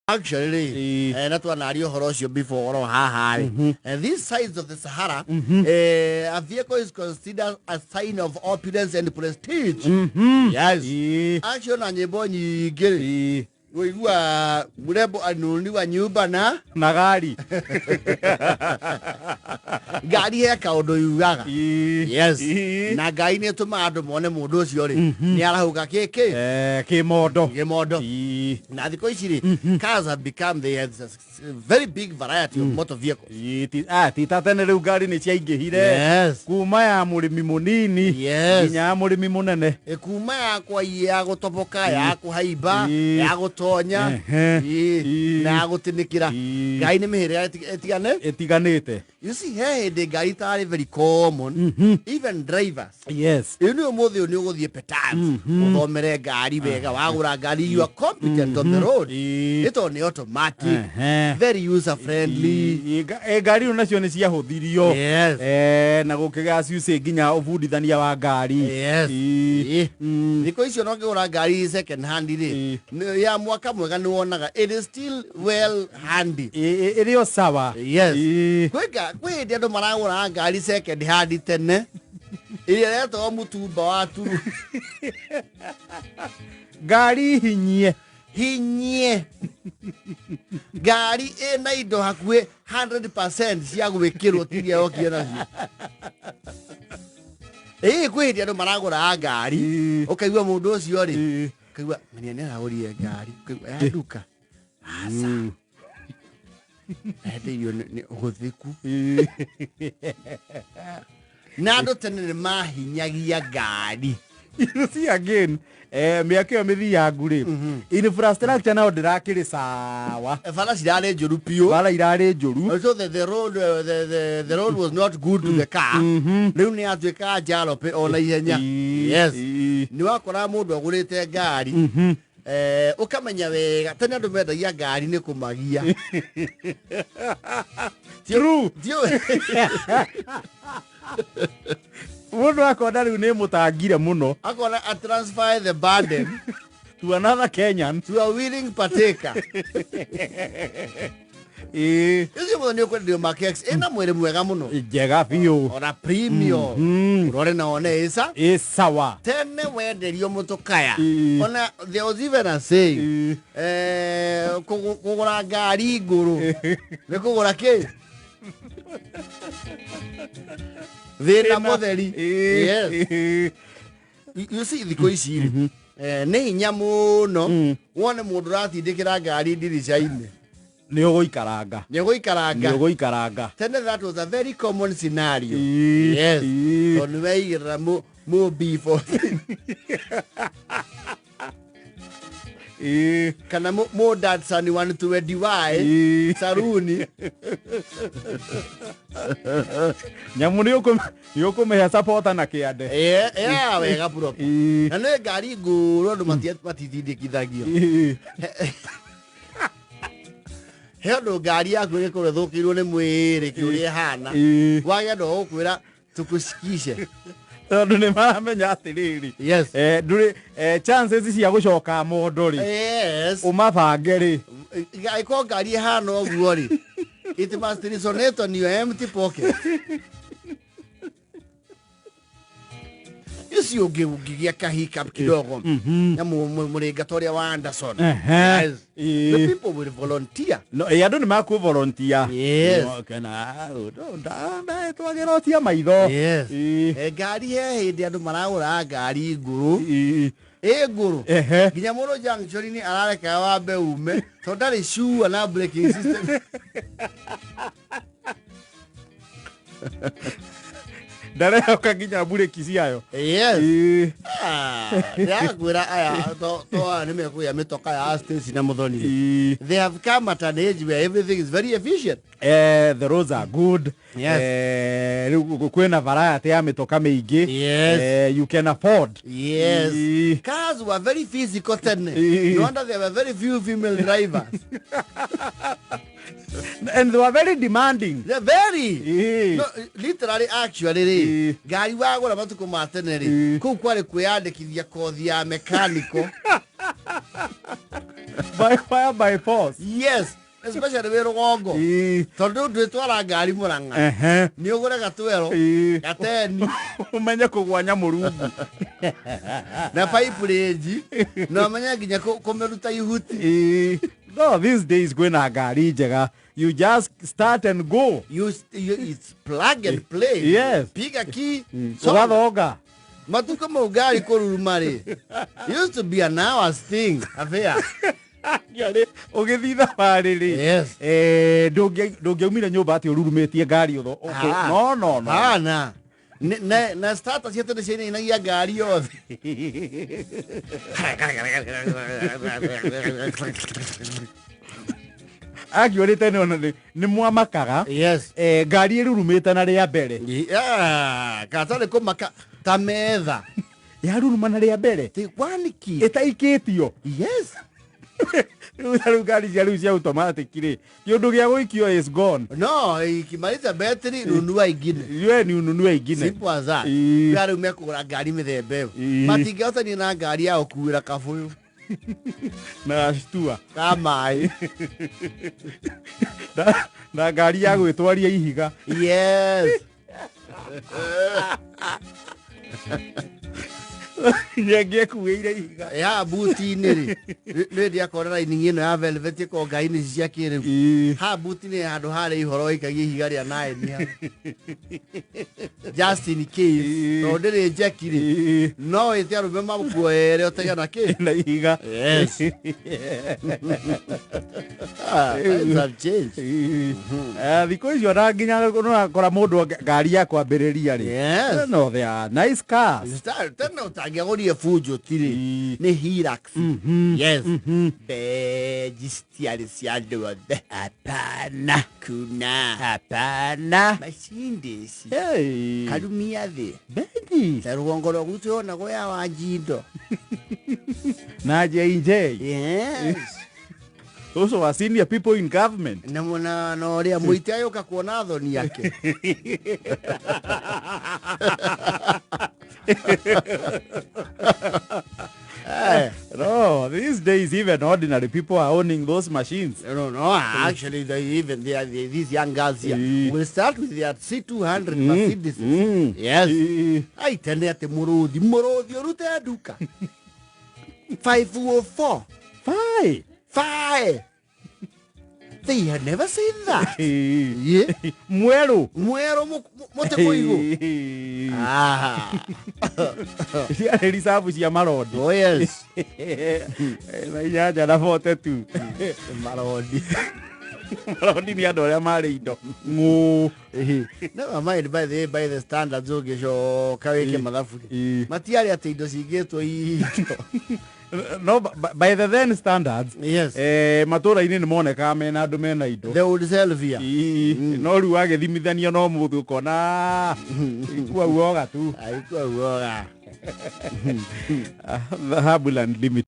Actually rĩ, na twanaria ũhoro ũcio before oro haha rĩ, these sides of the Sahara, a vehicle is considered a sign of opulence and prestige. Yes. Actually na nyĩmbo nyingĩ rĩ, ũigua mrembo alinunuliwa nyumba na na gari. Ngari he kaũndũ yugaga. Yes. Na ngai nĩ ĩtũmaga andũ mone mũndũ ũcio rĩ, nĩ arahũka kĩkĩ. Kĩmondo. Gĩmondo. Na thikũ ici rĩ, cars have become, they have a very big variety of motor vehicles. Ti ta tene, rĩu ngari nĩ ciaingĩhire. Kuma ya mũrĩmi mũnini nginya ya mũrĩmi mũnene. Kuma yakwa ya gũtoboka, ya kũhaimba, ya gũtonya, na ya gũtĩnĩkĩra. Ngai nĩ mĩhĩrĩga ĩtigane. Ĩtiganĩte. You see, he hĩndĩ ngari itarĩ very common, even drivers. Ĩyo nĩ ũmũthĩ ũyũ nĩ ũgũthiĩ Petans ũthomere ngari wega, wagũra ngari, you are competent on the road. Nĩ tondũ nĩ automatic, very user friendly. Ngari rĩu nacio nĩ ciahũthirio. Na gũkĩgĩa ciucĩ nginya ũbundithania wa ngari. Thikũ icio no ngĩgũra ngari second hand rĩ, ya mwaka mwega, nĩ wonaga it is still well handy. Ĩrĩ o sawa. Yes. Kwĩ hĩndĩ andũ maragũraga ngari second hand tene ĩrĩa ĩretagwo mũtumba wa turu. Ngari hinyie. Hinyie, ngari ĩna indo hakuhĩ 100% cia gwĩkĩrwo, tiria yokire nacio. Ĩĩ, kwĩ hĩndĩ andũ maragũraga ngari, ũkaigua mũndũ ũcio rĩ, ũkaigua menya nĩ aragũrire ngari, ũkaigua ya nduka, aca, endeirio nĩ ũhũthĩku. Na andũ tene nĩ mahinyagia ngari. You see again, mĩaka ĩyo mĩthiangu rĩ, infrastructure nayo ndĩrakĩrĩ sawa. Bara cirarĩ njũru biũ. Bara irarĩ njũru. So the road, the road was not good to the car. Rĩu nĩ yatuĩkaga jalopy ona ihenya. Yes. Nĩ wakoraga mũndũ agũrĩte ngari, ũkamenya wega tene andũ mendagia ngari nĩ kũmagia. True. Ndiũĩ. Mũndũ akona rĩu nĩ mũtangire mũno. Akona a transfer the burden to another Kenyan, to a willing partaker. Ũcio mũthenya nĩ ũkwenderio Mark X ĩna mwĩrĩ mwega mũno. Njega biũ. Ona premium, ũrore na one ĩca. Ĩ sawa. Tene wenderio mũtũkaya, ona there was even a saying, kũgũra ngari ngũrũ nĩ kũgũra kĩ thĩna mũtheri. Yes. You see, thikũ ici rĩ, nĩ hinya mũno wone mũndũ ũratindĩkĩra ngari ndirica-inĩ. Nĩ ũgũikaranga. Nĩ ũgũikaranga. Nĩ ũgũikaranga. Tene that was a very common scenario. Yes. Tondũ nĩ weigĩrĩra mũ B40 kana mũ Datsun 120Y saruni. Nyamũ nĩ ũkũmĩhe sapota na kĩande. Yeah, wega proper. Na nĩ ngari ngũrũ, andũ matitindĩkithagio. He ũndũ ngari yaku ĩgĩkorwo ĩthũkĩirwo nĩ mwĩrĩ kĩũrĩa ĩhana, wage andũ a gũkwĩra tukushikishe. Tondũ nĩ maramenya atĩrĩrĩ, ndũrĩ chances cia gũcoka mondo rĩ, ũmabange rĩ. Ĩkorwo ngari ĩhana ũguo rĩ, it must resonate on your empty pocket. Icio ũngĩgĩa kahiccup kidogo na mũrĩnga ta ũrĩa wa Anderson. Yes. The people will volunteer. No, andũ nĩ makũ volunteer. Yes. Kana twagĩrotia maitho. Yes. Ngari, he hĩndĩ andũ maragũraga ngari ngũrũ, ĩ ngũrũ, nginya mũndũ junction-inĩ arareka wambe ume tondũ ndarĩ sure na braking system. Ndarehoka nginya mburĩki ciayo. Yes. Ah, ndĩrakwĩra aya to aya nĩ mekũgĩa mĩtoka ya Stacy na Muthoni. They have come at an age where everything is very efficient. The roads are good. Rĩu kwĩna variety ya mĩtoka mĩingĩ. You can afford. Yes. Cars were very physical tene. No wonder there were very few female drivers. And they were very demanding. They're very. No, literally, actually rĩ, ngari wagũra matukũ ma tene rĩ, kũu kwarĩ kwĩyandĩkithia kothi ya mechanical. By fire by force. Yes, especially wĩ rũgongo, tondũ rĩu ndwĩtwara ngari Mũrang'a, nĩ ũgũre gatwero, gateni, umenye kũgwa nyamũrungu. Na pipe range, na ũmenye nginya kũmĩruta ihuti. No, these days kwĩna ngari njega, you just start and go. You, it's plug and play. Piga key, songa. Ũgathonga. Matuko mau ngari kũruruma rĩ, used to be an hours thing affair. Ũgĩthiĩ thabarĩ rĩ, ndũngĩaumire nyũmba atĩ ũrurumĩtie ngari ũtho. Ah. No, no, no. Hana na starter ciatũ nĩ ciainainagia ngari yothe. Akiũrĩ tene ona nĩ mwamakaga, ngari ĩrurumĩte na rĩa mbere. Yeah, katarĩ kũmaka ta metha. Yaruruma na rĩa mbere. Ti waniki. Ĩtaikĩtio. Yes. Rĩu ta rĩu ngari cia rĩu cia automatic rĩ, kĩũndũ gĩa gũikio is gone. No, ikimaliza battery, nunua ingine. We ni ununue ingine. Simple as that. Rĩu rĩu mekũgũra ngari mĩthemba ĩyo. Matingĩhotania na ngari ya gũkuĩra kabũyũ na stua ka maĩ. Na ngari ya gwĩtwaria ihiga. Yes. Nyengĩ ĩkuĩire ihiga. Ya buti-inĩ rĩ, nĩ ndiakora raini ĩno ya velvet ĩkorwo ngari-inĩ ici cia kĩrĩu. Ha buti-inĩ handũ harĩ ihoro waikagia ihiga rĩa nine hau, just in case, tondũ ndĩrĩ njeki rĩ, no wĩte arũme makuoere ũtege na kĩ. Na ihiga. Yes. Ah, times have changed. Thikũ icio na nginya nĩũrakora mũndũ ngari ya kwambĩrĩria rĩ. No, they are nice cars. Tene ũtangĩagũrire Fujo tirĩ, nĩ Hilux. Yes, Benz citiarĩ cia andũ othe. Hapana. Kuna Hapana. Mercedes. Hey. Karumia thĩ. Benz. Ta rũgongo rwa gwitũ yonagwo ya Wanjindo. Na JJ. Yes. Those who are senior people in government. Na ũrĩa mũiti agĩũka kuona thoni yake. No, these days even ordinary people are owning those machines. No, actually, they even they are, these young girls here will start with their C200 Mercedes. Yes. Ai tene atĩ mũrũthi mũrũthi ũrute nduka 504. Fine. Five. They had never seen that. Yeah. Mwerũ. Mwerũ mũtĩ kũigũ. Ah. Ciarĩ ricabu cia marondi. Oh yes. Na inyanya na 42. Marondi. Marondi nĩ andũ arĩa marĩ indo ng'ũ. Never mind, by the standards ũngĩcoka wĩke mathabu matiarĩ atĩ indo cingĩtwo indo. No, by the then standards, matũra-inĩ nĩ monekaga mena andũ mena indo. They would sell via. No rĩu wagĩthimithania no mũthĩ ũkona ikua uoga tu. Haikuwa uoga. Dhahabu Land Limited.